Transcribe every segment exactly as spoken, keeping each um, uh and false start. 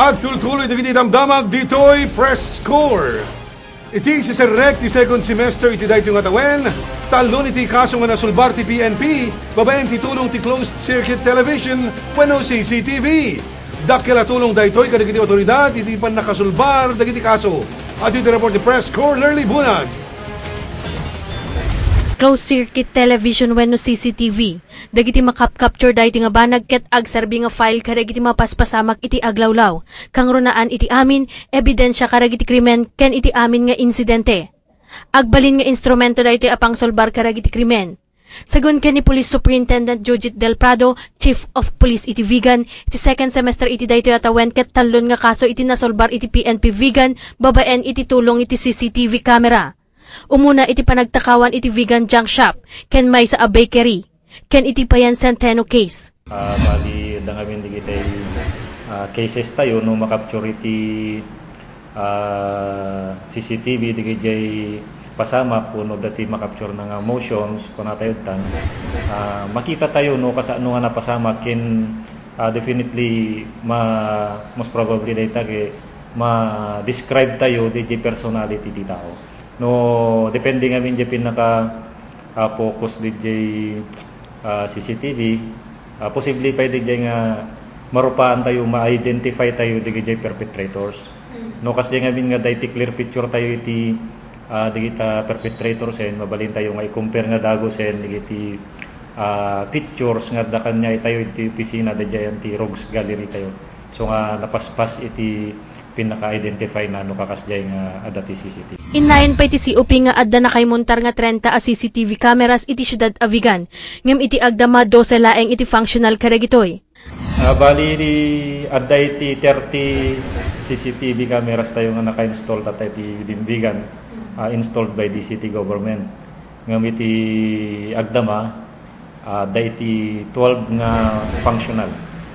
Agtultuloy dagiti damdamag ditoy Press Corps. Iti siserrek ti second semester iti daytoy nga tawen, tallon iti kaso nga nasulbar ti P N P babaen ti tulong ti closed circuit television wenno C C T V. Dakkel a tulong daytoy kadagiti awtoridad iti pannakasulbar dagiti kaso. Adtoy ti report ni Press Corps Lurley Bunag. Closed circuit television wenno C C T V. Dagiti makapcapture daytoy nga banag ket agserbi nga file kadagiti mapaspasamak iti aglawlaw. Kangrunaan iti amin, ebidensia kadagiti krimen ken iti amin nga insidente. Agbalin nga instrumento daytoy a pangsulbar kadagiti krimen. Sagun ken ni Police Superintendent Jojit Del Prado, Chief of Police iti Vigan, iti second semester iti daytoy a tawen ket tallon nga kaso iti nasulbar iti P N P Vigan babaen iti tulong iti C C T V camera. Umuna iti panagtakawan iti Vigan Junk Shop ken maysa a bakery, ken iti Payan Centeno case. Ah, bali, adda ngamin digitay, ah, cases tayo no makapture iti, ah, C C T V digijay pasamak wenno dati makapture na nga motions, kunatayo tan, ah, makita tayo no kasano nga napasamak ken, ah, definitely ma-, most probably dayta ket ma-describe tayo dijay personality ti tao. No, depende ngamin dijay pinaka, ah, focus dijay, ah, C C T V, ah, posible pay dijay nga marupaantayo, ma-identifytayo dijay perpetrators. No, kasjay ngamin nga dayta clear picture tayo iti, ah, dagita perpetrators, eh, mabalintayo nga i-compare nga dagusen dagiti, ah, pictures nga adda kaniatayo iti opisina dijay ti rogues gallery tayo. So nga napaspas iti pinaka-identify na no kakasdiay nga adda ti C C T V. Innayon pay ti C O P nga adda nakaimontar nga trenta a C C T V cameras iti siudad a Vigan, ngem iti agdama dose laeng iti functional kadagitoy. Ah, bali, adda iti thirty C C T V cameras tayo nga naka-install tatta iti within Vigan, ah, installed by the city government. Ngem iti agdama, ah, adda iti twelve nga functional.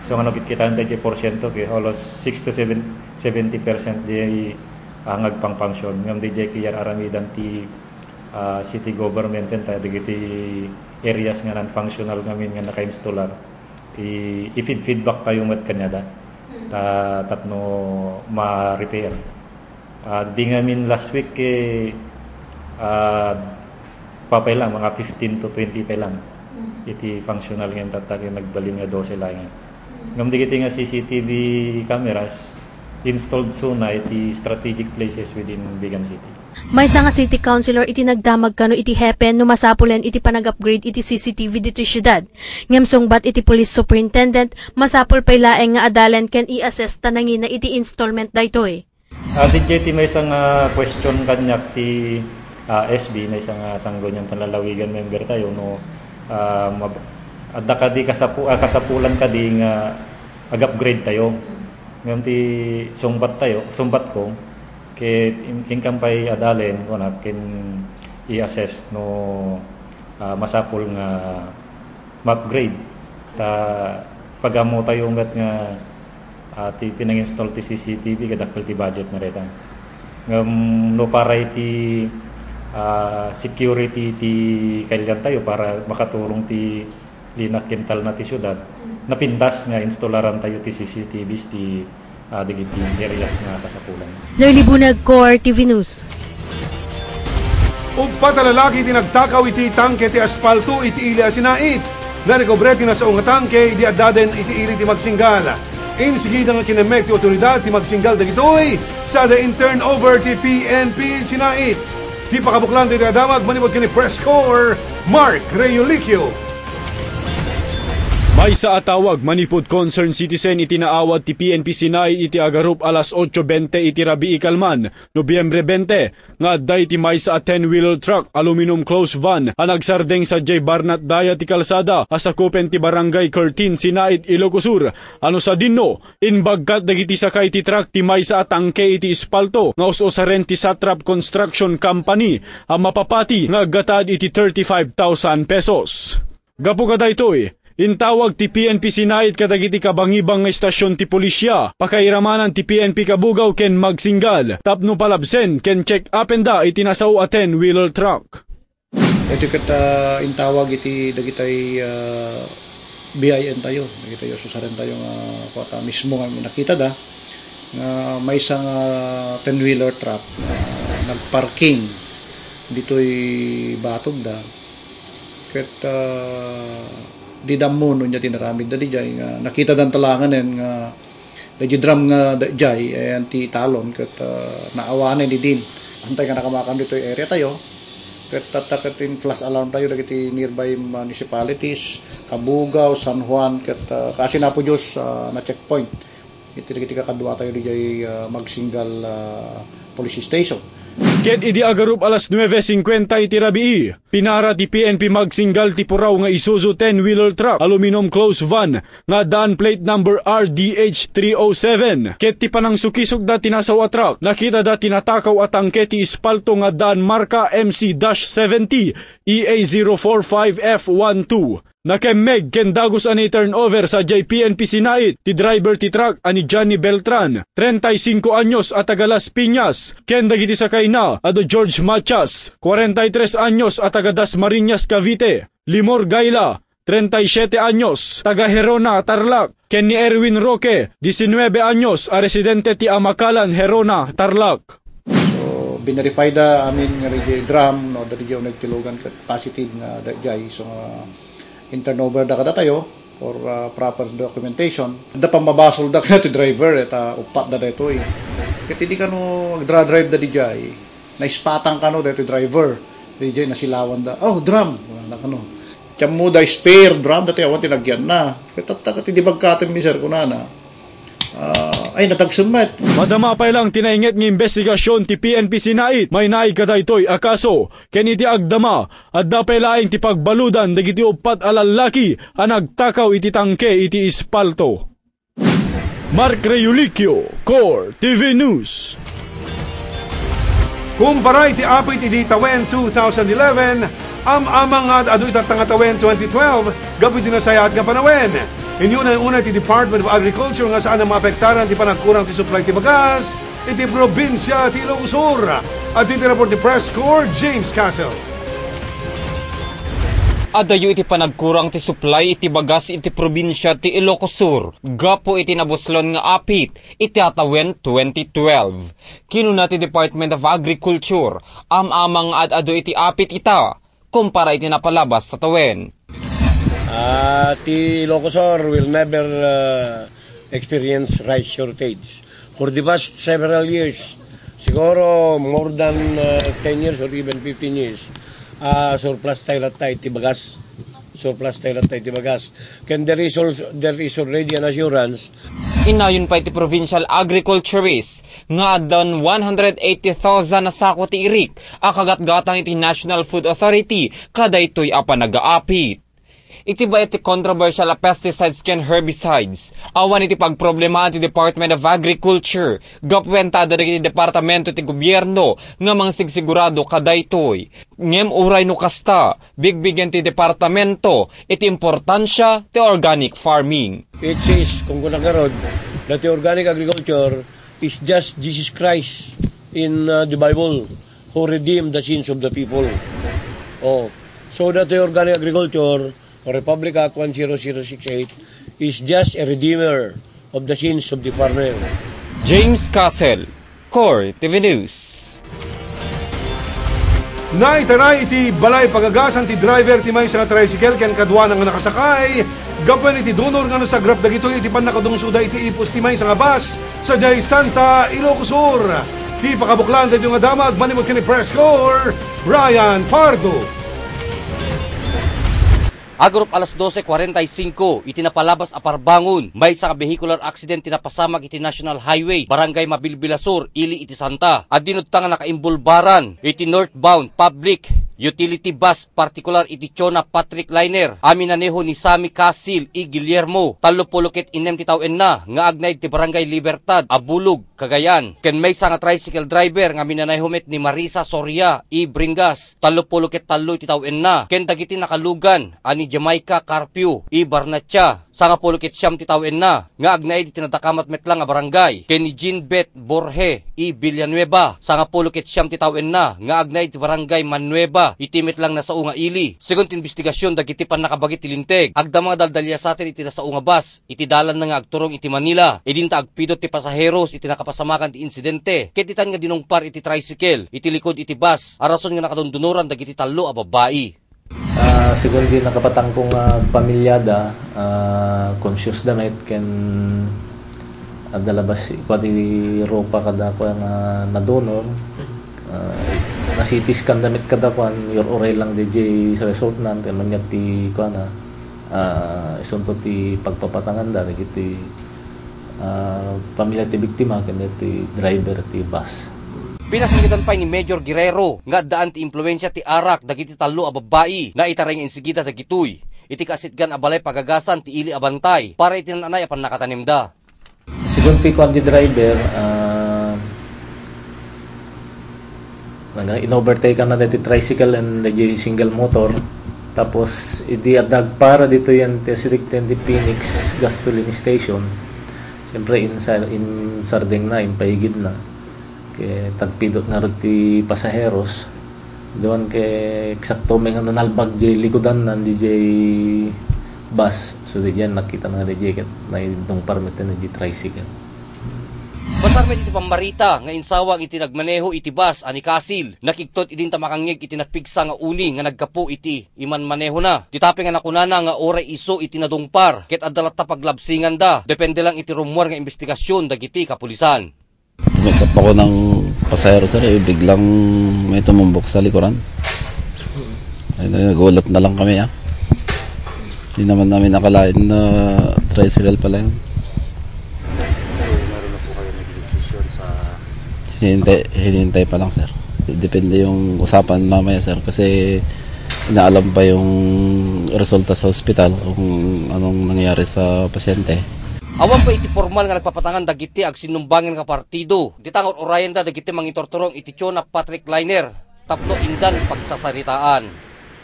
So, nga no kitkitaen tayo ti porsyento, ket halos six to seven, seventy percent di, ah, nga agpangfunction. Ngem di jay kiyar-aramidan ti, ah, city government, ken tayo dagiti areas nga non-functional ngamin nga naka-installar. I-, i-feed-, feedback tayo met kaniada. Ta, tapno ma-repair. Ah, di ngamin last week, eh, ah, papay lang, mga fifteen to twenty pay lang. Iti functional ngamin tatta ket nagbalin nga dose laeng. Ngem dagiti nga C C T V cameras, installed sona iti strategic places within Vigan City. Maysa nga city councilor iti nagdamag kano iti hepe no masapulen iti panag-upgrade iti C C T V ditoy siudad. Ngem sungbat iti police superintendent, masapul pay laeng nga adalen ken i-assess ta nangina iti installment daytoy. Ah, didiay ti maysa nga question kaniak ti, ah, S B, maysa nga Sangguniang Panlalawigan member tayo, no, ah, mab-, adda kadi kasapu-, ah, kasapulan kadi nga ag-upgrade tayo. Ngem ti sungbat tayo, sungbat ko, ket in-, inkan pay adalen, kuna, ken i-assess no, ah, masapul nga ma-upgrade. Ta pag-ammo tayo met nga, ah, ti pinang-install ti C C T V, kadakkel ti budget na dayta. Ngem no para iti, ah, security ti kailan tayo para makaturong ti linak kentalna ti siudad, napintas nga installaran tayo ti C C T Vs ti ah, dagiti areas nga kasapulan. Lurley Bunag, Core T V News. Uppat a lalaki ti nagtakaw iti tangke ti aspalto iti ili a Sinait. Narekobre ti nasao nga tangke idi addaden iti ili ti Magsinggal. Insigida nga kinammek ti awtoridad ti Magsinggal dagitoy, sada in-turnover ti P N P Sinait. Ti pakabuklan dagiti damag manipud ken ni Press Corps, Mark Reyulicio. Maysa a tawag manipud concerned citizen iti naawat ti P N P Sinait iti agarup alas otso bente iti rabii kalman, Nobyembre bente, nga adda iti maysa a ten-wheeler truck, aluminum closed van, a nagsardeng sadiay barnat daya ti kalsada a sakupen ti Barangay Curtin, Sinait, Ilocos Sur, a no sadinno, imbagkat dagiti sakay ti truck ti maysa a tangke iti espalto nga us-usaren ti Satrap Construction Company a mapapati nga aggataad iti thirty-five thousand pesos. Gapu kadaytoy, intawag ti P N P Sinait kadagiti kabangibang nga istasyon ti pulisya, pakairamanan ti P N P Cabugao ken Magsinggal tapno palabsen ken check-upenda iti nasao a ten-wheeler truck. Iti ket, ah, intawag iti dagitay, ah, B I N tayo, dagitay ususaren tayo nga kuwata mismo nga nakitada. nga maysa nga ten-wheeler truck nga nagparking ditoy batogda. Ket, ah, dida ammo no ania ti inaramidda diay nga nakitadan talaga nga daydi drum nga daydiay, eh, anti talon ket, ah, naawanen idin. Antay nga nakamakam ditoy area tayo. Ket tatta ket in-flash alarm tayo dagiti nearby municipalities, Cabugao, San Juan, ket, ah, kaasi na po Diyos, ah, na-checkpoint iti dagiti kakadua tayo diay, ah, Magsingal, ah, Police Station. Ket idi agarup alas nuebe singkuenta iti rabii, pinara ti P N P Magsingal ti puraw nga Isuzu ten-wheeler truck, aluminum closed van, nga addaan plate number R D H three oh seven. Ket ti panangsukisukda ti nasaw a truck, nakitada ti natakaw a tangke ti espalto nga addaan marka M C dash seventy E A zero four five F one two. Nakemmeg ken dagus a ni-turnover sadiay P N P Sinait ti driver ti truck a ni Johnny Beltran, treinta y cinco anyos a taga Las Piñas, ken dagiti sakayna a da George Machas, cuarenta y tres anyos a taga Dasmariñas, Cavite, Limor Gaila, treinta y siete anyos, taga Gerona, Tarlac, ken ni Erwin Roque, diecinueve anyos, a residente ti Amakalan, Gerona, Tarlac. So, binerify da amin nga daydiay drum, no, daydiay uneg ti lugan ket positive nga daydiay. So, nga in-turnover da kadatayo for, ah, proper documentation. Da pammabasolda kadagiti driver, eh, ta uppat da daytoy. Ket idi kano agdra-drive da daydiay, naispatan kano daytoy driver. Daydiay nasilawan da, "Oh, drum!" Wala na kano. Ti ammo da spare drum, daytoy awan ti nagyanna. Ket tatta ket idi bagkatenmi, sir, kunana. Ah, ay, natagsen met. Madama pay lang ti nainget nga imbestigasyon ti P N P Sinait, mainaig kadaytoy a kaso. Ken iti agdama, adda pay laeng ti pagbaludan dagiti uppat a lallaki a nagtakaw iti tangke iti espalto. Mark Reulicio, Core T V News. Kumpara iti apit idi tawen two thousand eleven, am-amang nga ad-adu itatta nga tawen twenty twelve, gapu iti nasayaat nga panawen. Inyunay unay ti Department of Agriculture nga saan a maapektaran ti panagkurang ti supply ti bagas iti probinsia ti Ilocos Sur. Adda iti report ti Press Corps, James Castle. Adayo iti panagkurang ti supply iti bagas iti probinsia ti Ilocos Sur gapu iti nabuslon nga apit iti tawen twenty twelve. Kinuna ti Department of Agriculture, am-amang nga ad-adu iti apit ita kumpara iti napalabas a tawen. Ah, ti Ilocos Sur will never, ah, experience rice shortage. For the past several years, siguro more than, ah, ten years or even fifteen years, ah, surplus tayo latta iti bagas. Surplus tayo latta iti bagas. Ken there is also, there is already an assurance. Innayon pay ti Provincial Agriculturist nga addan one hundred eighty thousand a sako ti irik a kagatgatang iti National Food Authority kadaytoy a panagaapit. Iti bayat ti controversial a pesticides ken herbicides, awan iti pagproblemaan ti Department of Agriculture gapuenta adda dagiti departamento ti gobierno nga mangsigsigurado kadaytoy. Ngem uray no kasta, bigbigen ti departamento iti importansia ti organic farming. It says, kung kuna garod, that the organic agriculture is just Jesus Christ in, uh, the Bible, who redeemed the sins of the people. Oh, so that the organic agriculture, Republic Act one zero zero six eight, is just a redeemer of the sins of the farmer. James Castle, Core T V News. Naitaray iti balay pagagasan ti driver ti maysa nga tricycle ken kaduana nga nakasakay gapu iti dunor nga nasagrap dagitoy iti pannakadungsoda iti ipus ti maysa nga bus sadiay Santa Ilocos Sur. Ti pakabuklan daytoy nga damag manipud ken ni Press Corps, Brian Pardo. Agarup alas dose kuarenta y singko, iti napalabas a parbangon, maysa nga vehicular accident ti napasamak iti National Highway, Barangay Mabilbilasor, ili iti Santa. Adda nutta nga nakaimbulbaran iti northbound public utility bus, partikular iti Chona Patrick Liner, a minaneho ni Sammy Casil E. Guillermo, tallopulo ket innem ti tawenna, nga agnaed ti Barangay Libertad, Abulog, Cagayan, ken maysa nga tricycle driver nga minaneho met ni Marisa Soria E. Bringas, tallopulo ket tallo ti tawenna, ken dagiti nakalugan a ni Jamaica Carpio, i Barnechea, sangapulo ket siam ti tawenna, nga agnaed iti nadakamat met lang a barangay, ken ni Jean Beth Borge, i Villanueva, sangapulo ket siam ti tawenna, nga agnaed iti barangay Manueva, iti met lang nasao nga ili. Segun ti imbestigasyon dagiti pannakabagi ti linteg, agdama nga daldaliasaten iti nasao nga bus, iti dalanna nga agturong iti Manila. Idinta agpidot ti pasaheros iti nakapasamakan ti insidente, ket ditan nga dinungpar iti tricycle, iti likod iti bus, a rason nga nakadundunoran dagiti tallo a babbai. Ah, segun di nakapatangko nga pamiliada, ah, conscious da met ken adda la basi kua ti rupa kada kua nga nadunor. Ah, na-C T scan da met kada kuan, ur-uray lang diay resultna, ket maniap ti kuana, ah, isunto ti pagpapatanganda dagiti ah, pamilia ti biktima ken dagiti driver ti bus. Pinasanggitan pay ni Major Guerrero nga addaan ti impluensia ti arak dagiti tallo a babbai. Naitaray nga insigida dagitoy iti kaasitgan a balay pagagasan ti ili a bantay para iti naan-anay a pannakatanemda. Segun ti kuan ti driver, ah, Nag-, in-overtake na daytoy tricycle and daytoy single motor. Tapos, idi adda agpara ditoy ti asideg ti Phoenix gasoline station. Siyempre, insar-, insardengna, impaigidna. Ket agpidot ngarud ti pasaheros. Diwan ket eksakto met nga nalbag diay likudanna diay bus. So, diay nakita na diay ket naidungpar met diay tricycle. Basar met iti pammarita nga insawag iti nagmaneho iti bus a ni Casil. Nakigtot idinta makangngeg iti napigsa nga uni nga naggapu iti imanmanehona. Dita pay nga nakunana nga uray isu iti nadungpar ket adda latta paglabsinganda. Depende lang iti rummuar nga imbestigasyon dagiti kapulisan. May kapako ng pasahero, sir, eh, biglang may tumumbok sa likuran. Ay, nagulat na lang kami, ah. Hindi naman namin akalain na tricycle pala yun. So, meron na po kayo naging desisyon sa Hinihintay, hinihintay pa lang, sir. Depende yung usapan mamaya, sir, kasi inaalam pa yung resulta sa ospital kung anong nangyari sa pasyente. Awan pay iti pormal nga nagpapatangan dagiti agsinnumbangan nga partido. Dita nga ur-urayanda dagiti mangiturturong iti Chona Patrick Liner tapno indan pagsasaritaan.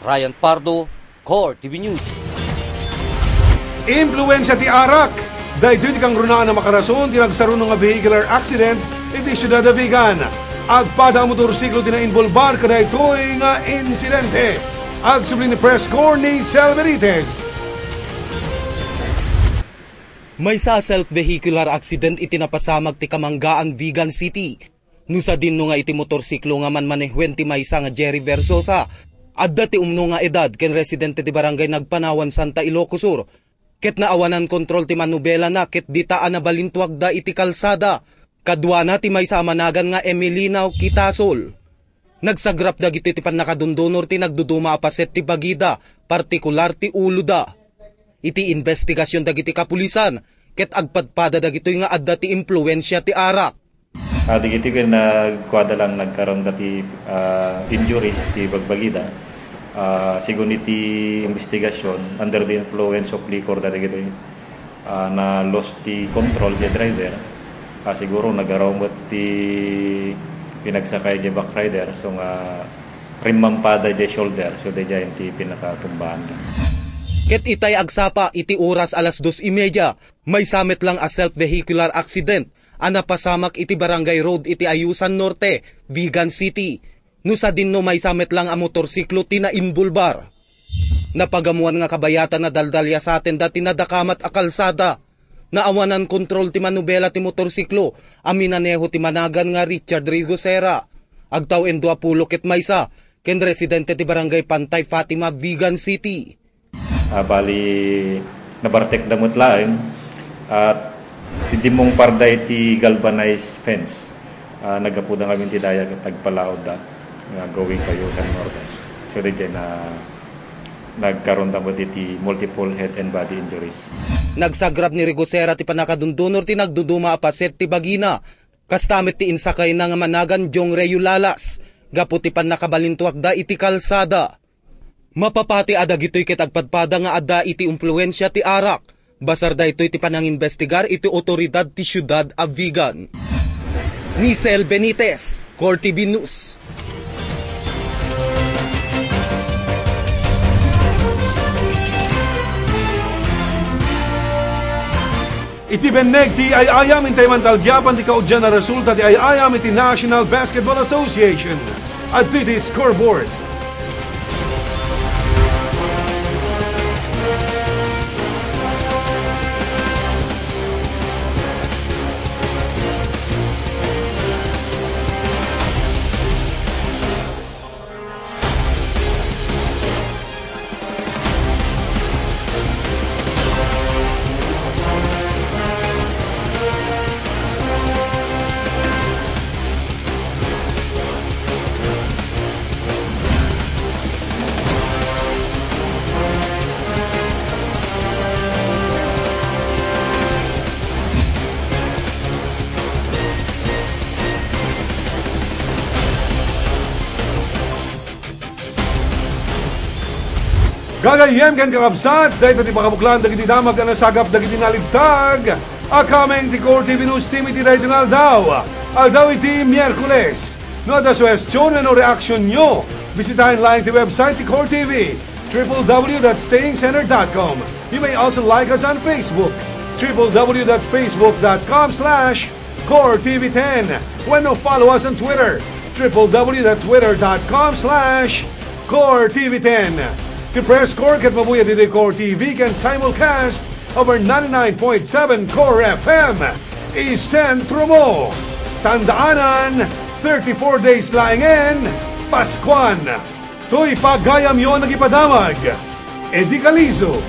Ryan Pardo, Core T V News. Impluensia ti arak. Daytoy ti kangrunaan a makarason ti nagsaruno nga vehicular accident iti siudad a Vigan. Agpada a motorsiklo ti nainbolbar kadaytoy nga insidente. Agsubli ni Press Corps ni Sel Benitez. Maysa a self-vehicular accident iti napasamak ti Kamanggaan, Vigan City. No sadino nga iti motorsiklo nga manmanehuen ti maysa nga Jerry Versosa, adda ti umno nga edad ken residente ti Barangay Nagpanawan, Santa Ilocos Sur, ket naawanan kontrol ti manubelana ket dita a nabalintuagda iti kalsada. Kaduana ti maysa a managan nga Emilino Quitasol. Nagsagrap dagitoy ti pannakadundunor ti nagduduma a paset ti bagida, partikular ti uloda. Iti imbestigasion dagiti kapulisan, ket agpadpada dagitoy nga adda ti impluensia ti arak. Ah, dagiti ken nagkuada lang nagkaron dati, ah, injuries ti bagbagida. Ah, segun iti investigasyon, under the influence of liquor da dagiti, ah, na-lost ti control ti driver. Ah, siguro nagaraw met ti pinagsakay ti backrider. So nga rimmampada ti shoulder. So, daydiay ti pinakatumbaan. Ket itay agsapa iti oras alas dos y media, maysa met lang a self-vehicular accident a napasamak iti Barangay Road iti Ayusan Norte, Vigan City. No sadino maysa met lang a motorsiklo ti nainbulbar. Napagamuan nga kabayatan a daldaliasatenda ti nadakamat a kalsada. Naawanan kontrol ti manubela ti motorsiklo a minaneho ti managan nga Richard Rigosera. Agtawen dua pulo ket maysa, ken residente ti Barangay Pantay Fatima, Vigan City. Ah, bali, nabartekda met laeng, at ti dimmungparda iti galvanized fence. Ah, naggapuda ngamin ti daya ket nagpalaudda nga going to Ayusan Norte. So, daydiay na nagkaronda met iti multiple head and body injuries. Nagsagrap ni Rigosera ti pannakadundunor ti nagduduma a paset ti bagina. Kasta met ti insakayna nga managan Jong Rey Lalas gapu ti pannakabalintuakda iti kalsada. Mapapati a dagitoy ket agpadpada nga adda iti impluensia ti arak. Basar daytoy ti panangimbestigar iti otoridad ti siudad a Vigan. Nicel Benitez, Core T V News. Iti benneg ti ay-ayam, intay man ta algiapan ti kaudyan a resulta ti ay-ayam iti National Basketball Association. Adtoy ti scoreboard. Gagayyem ken kakabsat, dayta ti pakabuklan dagiti damag a nasagap dagiti nalintag a kameng ti Core T V News Team iti daytoy nga aldaw. Aldaw iti Miyerkules. No adda suhestion wenno reaksionyo, bisitaen laeng ti website ti Core T V, triple W dot stayingcenter dot com. You may also like us on Facebook, triple W dot facebook dot com slash Core T V ten. Wenno follow us on Twitter, triple W dot twitter dot com slash Core T V ten. Ti Press Corps ket mabuya ditoy Core T V ken simulcast over ninety-nine point seven Core F M. Isentro mo. Tandaanan, thirty-four days laengen, Paskuan. Toy pagayamyo nagipadamag, Eddie Calizo.